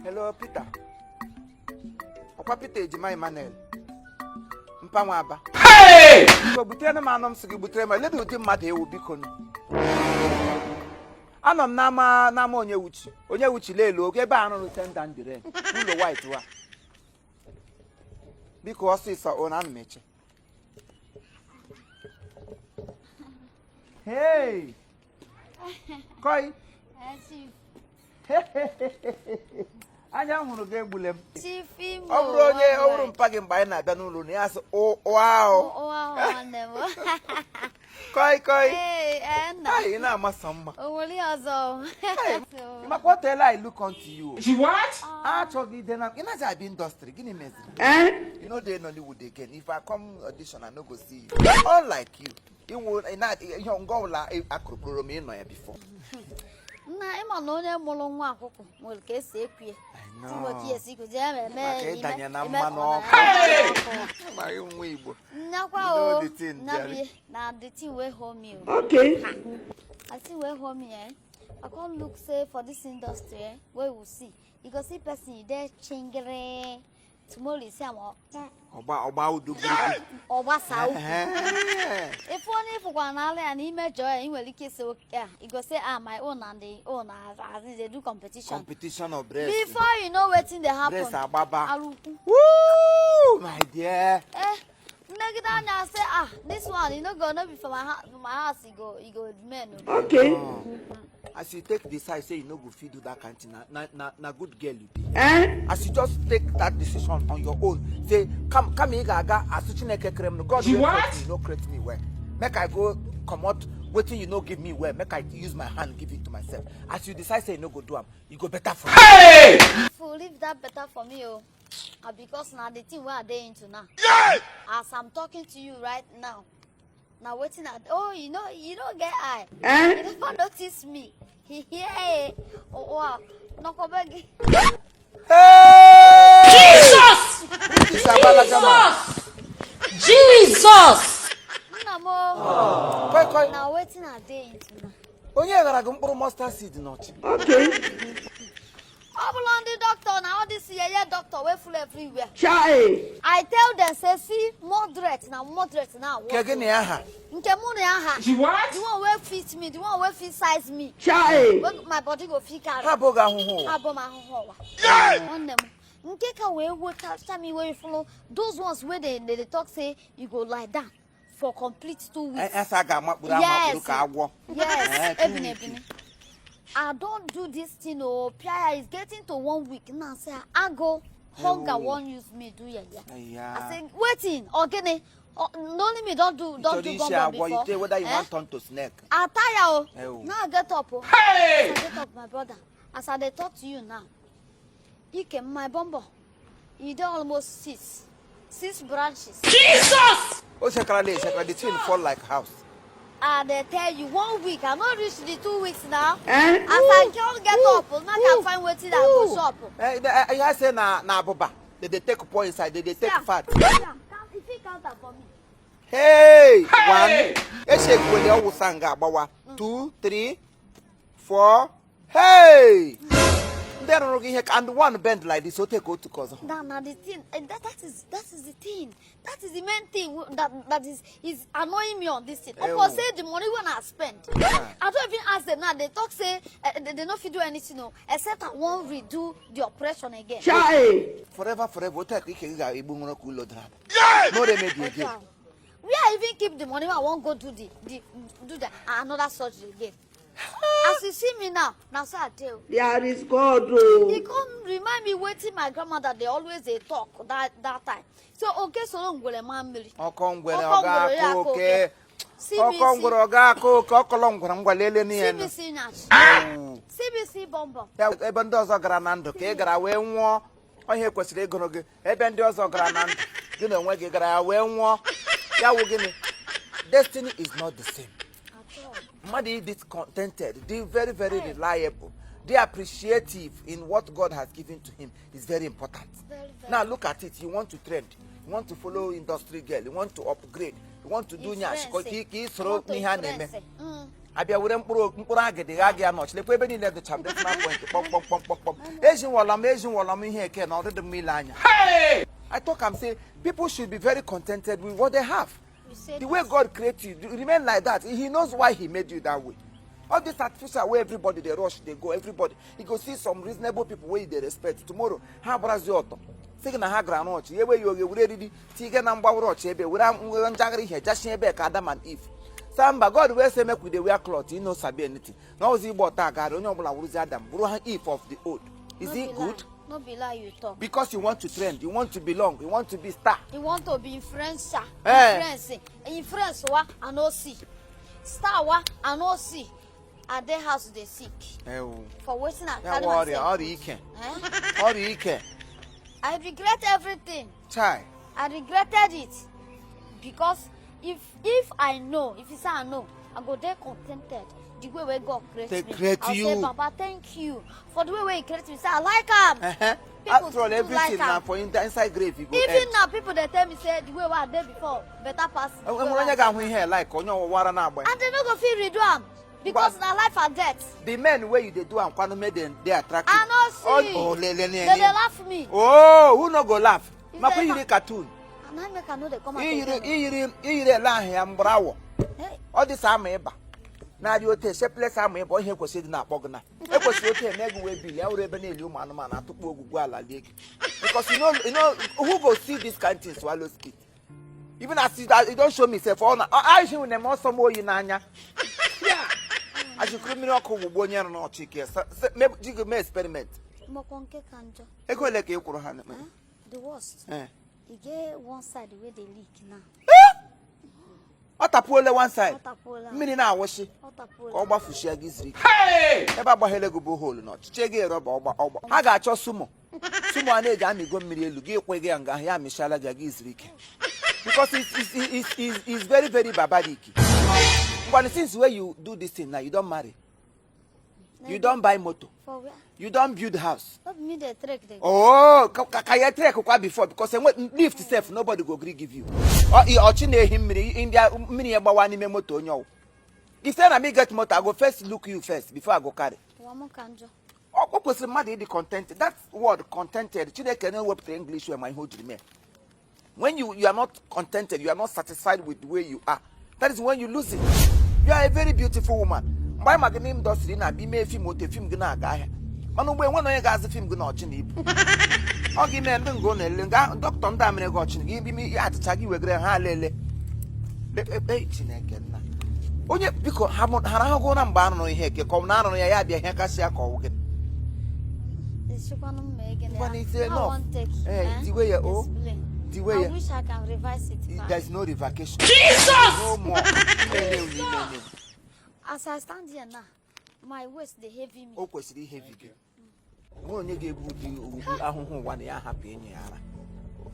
Hello, Peter. Ọkwa Peter Ejima Emmanuel. Mpanwa Aba. Biko butere m anụ m sị gị butere m ledu ụdị mmadụ ewu biko nụ. Anọ m n'ama Onyewuchi. Onyewuchi leelu oge ebe a rụrụ tenda ndịre n'ụlọ white wa. Biko ọsịsọ ọ na ana m eche. Hey! Koi! Anya m hụrụ gị egbule m. Ọ bụrụ onye ọ bụrụ mpa gị mgbe anyị na-abịa n'ụlọ na ya sị ahụ. Koi koi. Ị na-amasọ mma. Makwa o teela I look unto you. She what? Achọghị ide na ị naghị abịa industry gịnị meziri? You no dey Nollywood again. If I come audition, I no go see you. Unlike you. Iwu ihe nga ọbụla akụrụkpụrụ m ịnọ ya before. Nna ịma na onye mụrụ nwa akwụkwọ nwere ka esi ekwu ya. Maka ịdanye na mmanụ ọkụ. Ma nwa Igbo. Nnakwa o, nnabi na the thing wey hold me o. Okay. The thing wey hold me eh. I come look say for this industry eh, wey we see, you go see person e dey chingere. Tomorrow you see am ọgba ọgba udu gburugburu. Ọ gbasa ukwu. Ife onye ịfụkwa n'ala ya na imejọ ya, ị nwere ike ịsị okay, you go say ah my own and the own as in dey do competition. Competition of breast. Before you know wetin dey happen. Breast agbaba. Ara ukwu. Woo, my dear. Eh, nnegide anya say ah this one e no go no be for my house, for my house e go remain o. Okay. Oh. As you take decide say you no go fit do that kind thing, na good girl you be. Eh? As you just take that decision on your own, say come come ị ga-aga asụ Chineke kere m, God wey create me no create me well, make I go comot wetin you no give me well, make I use my hand give it to myself. As you decide say you no go do am, e go better for you. Hey! For leave that better for me o, oh. Because na the thing wey I dey into now. As I'm talking to you right now, na wetin I oh you no get eye. Eh? You never notice me. Yeah. Oh, wow. Nọkọbe gị. Hey! Jesus! This Abalagama. Jesus! Nna m o. Koi koi. Na wetin I dey into now. Onye ghara gị mkpụrụ mustard seed n'ọchị. Okay. Ọ bụla ndị doctor na all this yeye doctor wey full everywhere. Chai. I tell them say see moderate na moderate na work. Nke gị na ya ha. Nke mụ na ya ha. She what? The one wey fit me, the one wey fit size me. Chai. Wey my body go fit carry. Ha abụghị ahụhụ ụwa. Ha bụ m ahụhụ ụwa. Nwanne m nke ka wee wetacha m iwe ifulu those ones wey dey talk say you go lie down for complete 2 weeks. Esa a ga-amakpuru amakpuru ka agwọ. Yes, 2 ebini weeks. ebini. I don do this thing o, Piaya is getting to 1 week now say agụ hunger wan use me do yeye. Eya. I say wetin ogini no only me don do don Chọrọ do isi bum bum agwọ, you before. tell whether you Eh? wan turn to snake. I tire o. Ewo. Now I get up o. Hey! As I get up my brother, as I dey talk to you now, Ike my bumbo, e dey almost six branches. Jesus! O shekarala eshekara, the thing fall like house. I dey tell you 1 week, I no reach the 2 weeks now. Eh? As I come get up, now I find wetin I go chop. Eh, I say na abụba. They dey take pour inside, they dey take fat. Yeah, if you count am for me. Hey! Hey! 1. Eshekwele ọwụsa nga agbawa. 2, 3, 4. Hey! Ndị rụrụ gị ihe and one bend like this, o take otu ka ọzọ. Now the thing, that is the thing. That is the main thing that is annoying me on this thing. Ewo. Of course, say the money when I spend, I don't even ask them now. They talk say they no fit do anything no, except I won't redo the operation again. Chai. Forever, forever, o take ike gị ga-egbu nwere ka ụlọ dara ada. No remedy again. Where I even keep the money, I won't go do the another surgery again. As you see me now, now so I tell. There is God. Oh. He come remind me wetin my grandmother dey always dey talk that time. So oke soro ngwere maa mmiri. Ọkọ ngwere Ọkọ ọ ngwere ya ga-akụ aka oke. oke. CBC. Ọkọ ngwere ọ ga-akụ oke, ọkọlọ ngwere ngwa lele n'ihe nụ. CBC nyash. Ewu. CBC bọmbọ. Ya, ebe ndị ọzọ gara na ndụ ka ị gara wee nwụọ, ọhịa kwesịrị ịgụrụ gị. Ebe ndị ọzọ gara na ndụ, gị na onwe gị gara ya wee nwụọ. Ya wụ gịnị? Destiny is not the same. At all. Mmadụ ịdị contented, dị very very reliable, dị appreciative in what God has given to him is very important. Very, very. Now look at it, you want to trend, you want to follow industry girl, you want to upgrade, you want to do nyash, ka Influence. ị soro Want to n'ihe a na-eme. influence. Abịa were mkpụrụ mkpụrụ agịdị gha gị anọchi, lekwa ebe niile dịcha decimal point kpọm kpọm kpọm kpọm kpọm. Ezinwọla m, ezinwọla m ihe eke na ọdịdị mma ile anya. Hey! I talk am say people should be very contented with what they have. You say The way that. God create you, remain like that. He knows why he made you that way. All this artificial wey everybody dey rush dey go, everybody, you go see some reasonable people wey you dey respect tomorrow, ha gbarazi ọtọ sị gị na ha gara n'ọchị ewe ya oghe, were eriri tige na mgbawara ọchị ebe, were njakịrị ihe jachi ebe ka Adam and Eve sa mba. God wee say make we dey wear cloth, you no sabi anything na ọzọ igba ọtọ agara onye ọbụla wụrụzi Adam bụrụ ha Eve of the old. Is No it be good? lie. No be lie you talk. Because you want to trend, you want to belong, you want to be star. You want to be influencer. Eh. Influence. Influence wa, I no see. Star wa, I no see. I dey house dey sick. Ewu. For wetin I Ya carry wụ ọrịa myself. ọrịa ike. Eh? Ọrịa ike. I regret everything. Chai. I regretted it because if I know, if you say I know, I go dey contented the way wey God create They me. create I you. say, Baba, thank you for the way wey you create me. Say I like am. People After all, too everything like na am. for inside grave you go Even end. now, people dey tell me say the way wey I dey before better pass the way Enwere wey onye I dey ga-ahụ ihe like onye ọwụwara na-agba. And they no go fit redo am because na life and death. The men wey you dey do am kwanu, make dem dey attractive. I no see. Oh, lele. They dey laugh me. Oh, who no go laugh? If Makwa they iyiri cartoon. And I make I no dey come out Iyiri again. iyiri iyiri ele ahụ ya mgbụrụ awọ. Hey, Ọ dị sa ama ịba na-arị ote shapeless ama ịba ihe kwesịrị ịdị na-akpọ gị na ekwesịrị ote eme gị wee bili ya were ebe na-eli ụmụ anụmanụ atụkpu ogwugwu ala lie gị, because you know who go see this kind thing swallow spit. Even as you don show me sef, ọ na aisha nwere m ọsọ m oyi n'anya achịkụrụ mmiri ọkụ gwugbu onye rụrụ n'ọchị ike ji gị mee experiment. Mọkọ nke ka njọ. Ego ole ka ị kwụrụ ha? Eh? The worst. Eh. E get one side wey dey leak now. Ọ tapuola one side. Ọ tapuola. Mmiri na-awụsị. Ọ Ka tapuola. ọ gbafuchie gị zuru ike. Hey! Ebe agbaghele gị bụ hole na ọchịchị ego rọba ọgba ọgba ha ga-achọ sumo sumo a na-eji amịgo mmiri elu gị ekwe gị ya nga ahụ ya amịchala gị gị zuru ike, because it's very very barbaric. Ngwanụ, since wey you do this thing now, you don marry, you don buy motor, For where? You don build house. No be me dey trek dey. Oh, ka ya trek kwa before, because enwe lift sef nobody go gree give you. Ọchị na-ehi mmiri ndị mmiri ya gbawa n'ime moto onye ọwụ. If say na me get motor, I go first look you first before I go carry. Ụwa m ka njọ. Ọ kwesịrị mmadụ ịdị contented. That word contented, Chineke na-ewepụtara English wee ma ihe o jiri mee. When you are not contented, you are not satisfied with the way you are, that is when you lose it. You are a very beautiful woman. Mgbe anyị ma gị n'ime industry na-abịa ime film, ote film gị na-aga ahịa, mana mgbe enwe na onye ga-azụ film gị na ọchị na ibu ọ gị mee ndị nga na-ele nga dọkịta ndị a mere gị ọchị gị ime ihe achịcha gị wegara ha lele. Chineke nna onye biko ha rahụgo na mgbe arụrụ ihe eke ka ọ bụ na arụrụ ya ya bịa ihe kasị ya ka ọ wụ gị. Esikwanụ m mee gịnị? Ngwanụ, it's I enough. wan take, Eh, eh, tiwe ya, oh. explain. Tiwe I ya. wish I can revise it back. There is no revocation. Jesus! No more. Ime ime ime. As I stand here now, my waist dey heavy me. O kwesịrị ihe vi gị nwere onye ga-ebu ụdị ugwu ahụhụ ụwa na ya hapụ enyi ya ara.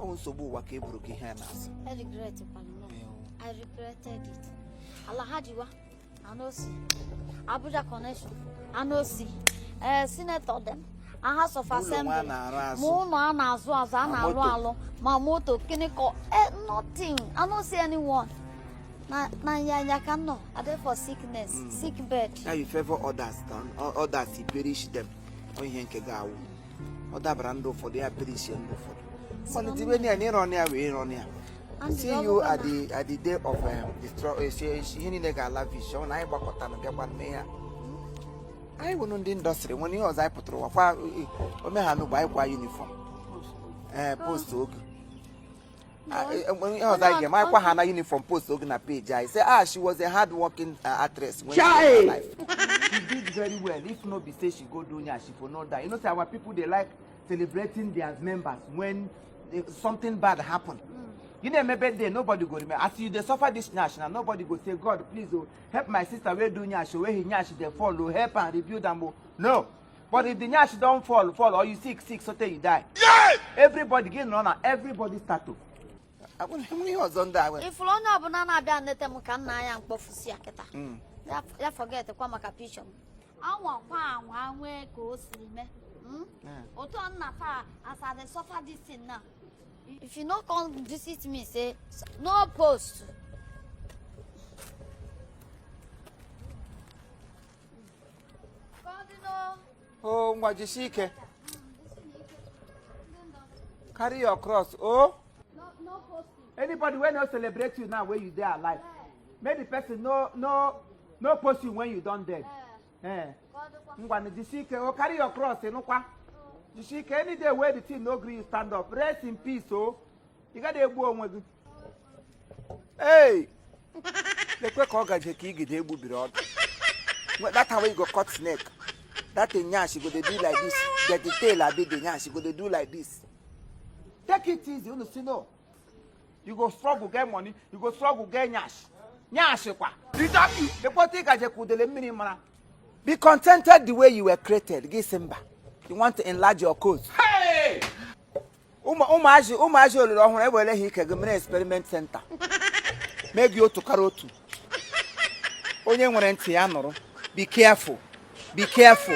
Ọ bụ nsogbu ụwa ka e buru gị ihe a na-asị. I regret kwanu no. I regretted it. Alhaji wa, I no see. Abuja connection, I no see. Senator dem, and House of Ụlọ nwa Assembly. a na-arụ azụ. Ma ụlọ a na-azụ azụ, a Ma na-alụ moto. Alụ, ma moto, gịnị ka nothing. I no see anyone. Na nyanya ka m nọ. I dey for sickness, sick bed. Now you favor others than others, you perish them. Ọ ihe nke ga-awụ ọ dabara ndị ụfọdụ ya perish ndị ụfọdụ malite na ya na ịrọ ya wee ịrọ ya. And See the you ọbụkwa at the day of destroy. Ihe niile ga-ala vision na anyị gbakọtara bịakwa mee ya. Anyị wụnụ ndị industry nwere ihe ọzọ anyị pụtara ụwa kwa omegha n'ugbo anyị kwa uniform ee post oge. Ihe ọzọ anyị ga-eme, anyị kwa ha na uniform post oge na page anyị say, "Ah, she was a hard working actress when she was Chai! alive. She did very well. If no be say she go do nyash, she for no die." You know say our people dey like celebrating their members when something bad happen. You na-eme birthday, nobody go remember. As you dey suffer this nyash na, nobody go say, "God, please oh, help my sister wey do nyash oh, wey he nyash dey fall oh, help am rebuild am oh." No. But if the nyash don fall fall or you sick sick sotey you die, everybody gị nọ na everybody start to ihe ọzọ ndị a nwere. Ifuru onye ọbụla na-abịa nleta m ka nna ya mkpofusi ya kịta. Ya forget kwa maka picture m. Anwakwa anwa nwee ka o siri mee. Otu a nna fa, as I dey suffer this thing now, if you no come visit me, say no post. O ngwa, jisie ike. Carry your cross o. No posting. Anybody wey no celebrate you now wey you dey alive, make the person no post you when you don dead. Eh. Ka ọ dịkwa. Ngwanụ, jisie ike o. Carry your cross, ịnụkwa? Jisie ike. Any day wey the thing no gree you stand up, rest in peace o. Ị gaghị egbu onwe gị. Hey, lekwe ka ọ gaje ka igide egbubiri ọdụ. That how you go cut snake, that thing nyash go dey do like this, get the tail abi the nyash go dey do like this. Take it easy. Unu si no, you go struggle get money, you go struggle get nyash nyash kwa lekwe ị gaje ka udele mmiri mara. Be contented the way you were created. Gị sị mba, you want to enlarge your coast. Hey! Ụmụazị olulu ọhụrụ ewere ha ike gị mere experiment center, mee gị otu kara otu. Onye nwere ntị ya nụrụ. Be careful, be careful.